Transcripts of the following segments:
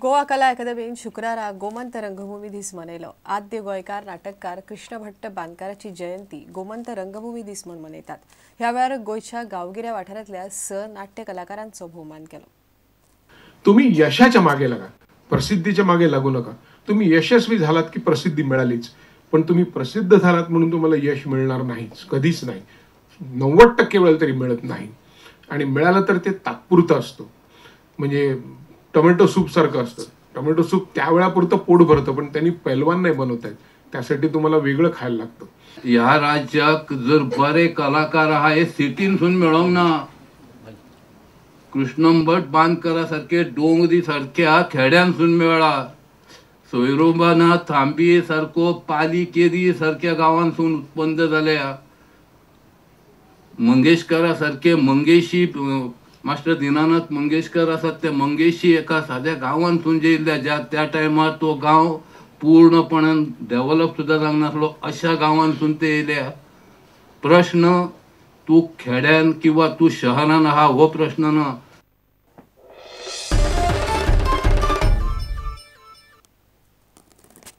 गोवा कला अकादमीन शुक्रारा गोमंत रंगभूमी दीस मनयलो. आद्य गोंयकार नाटककार कृष्ण भट्ट बांदकाराची जयंती गोमंत रंगभूमी दीस म्हूण मनयतात. ह्या वेळार गोंयच्या गांवगिऱ्या वाठारांतल्या 6 नाट्य कलाकारांचो भोवमान केलो. तुम्ही यशाच्या मागे लागा, प्रसिद्धीच्या मागे लागू नका. तुम्ही यशस्वी झालात की प्रसिद्धी मिळालीच, पण तुम्ही प्रसिद्ध झालात म्हणून तुम्हाला यश मिळणार नाहीच, कधीच नाही. 90% वेळेला तरी मिळत नाही, आणि मिळालं तर ते तात्पुरतं असतं. म्हणजे टोमॅटो सूप सारखं असतं. टोमॅटो सूप त्यावेळापुरतं पोट भरतं, पण त्यांनी पैलवान नाही बनवत आहेत, त्यासाठी तुम्हाला वेगळं खायला लागतं. ह्या राज्याक जर बरे कलाकार आहा हे सिटीनसून मेळोंक ना. कृष्णभट बांदकरा सारखे डोंगरी सारख्या खेड्यांसून मेळ्ळा, सोयरोबाना थांबी सारको पाली केरी सारख्या गांवांसून उत्पन्न जाल्या, मंगेशकरा सारखे मंगेशी मास्टर दिनानाथ मंगेशकर आसात ते मंगेशी एका साद्या गांवांतसून जे येयल्ले, ज्या त्या टायमार तो गांव पूर्णपणान डेव्हलप सुद्दां जावंक नासलो, अशा गांवांतसून ते येयल्या. प्रश्न तूं खेड्यान किंवा तूं शहरान आहा हो प्रश्न ना.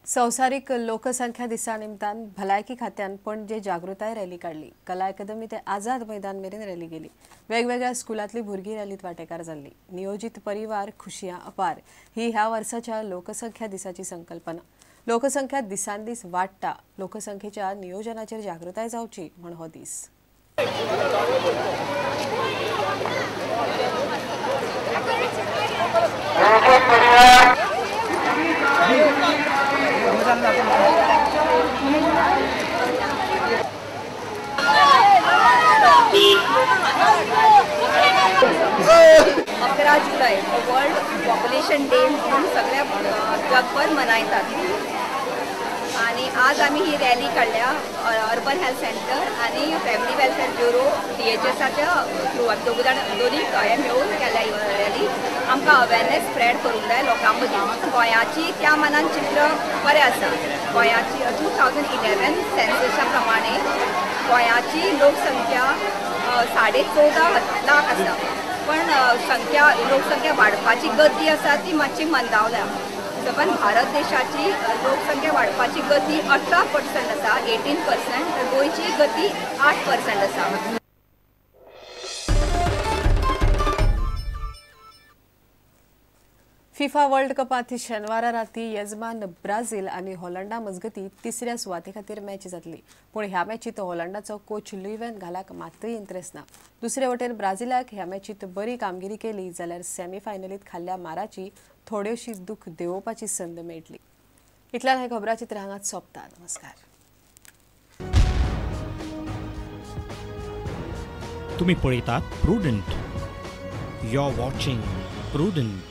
संवसारीक लोकसंख्या दिसा निमतान भलायकी खात्यान पणजे जागृताय रॅली काडली. कला अकादमी ते आझाद मैदान मेरेन रॅली गेली. वेगवेगळ्या स्कुलांतली भुरगीं रॅलीत वांटेकार जाल्ली. नियोजित परिवार खुशयां अपार ही ह्या वर्साच्या लोकसंख्या दिसाची संकल्पना. लोकसंख्या दिसान दीस वाडटा, लोकसंख्येच्या नियोजनाचेर जागृताय जावची म्हूण हो दीस. अकरा जुलै वर्ल्ड पॉप्युलेशन डे म्हणून सगळ्या जगभर मनयतात आणि आज आम्ही ही रॅली काडल्या अर्बन हेल्थ सेंटर आणि फॅमिली वेलफेअर ब्युरो DHSच्या थ्रू. आमी दोग जाण दोन्ही हे मेळून केल्या ही रॅली. आमकां अवेरनेस स्प्रेड करूंक जाय लोकां मदीं. गोंयाची त्या मानान चित्र बरें आसा. गोंयाची 2011 सेन्ससा प्रमाणे गोंयाची लोकसंख्या 14.5 लाख आसा, पण संख्या लोकसंख्या वाडपाची गती आसा ती मातशी मंदावल्या. पण भारत देशाची लोकसंख्या वाडपाची गती 18% आसा, 18%, तर गोंयची गती 8% आसा. फिफा वर्ल्ड कपात शेनवारा राती येजमान ब्राझील आनी हॉलंडा मजगती तिसऱ्या सुवाते खातीर मॅच जातली. पूण ह्या मॅचीत हॉलंडाचो कोच लुईवेन घालाक मातय इंट्रेस्ट ना. दुसरे वटेन ब्राझिलाक ह्या मॅचीत बरी कामगिरी केली जाल्यार सेमीफायनलीत खाल्ल्या माराची थोड्योशी दुख देंवोवपाची संद मेळटली. इतल्यान हें खबराचित्र हांगाच सोंपता. नमस्कार. तुमी पळयतात Prudent. You are watching Prudent.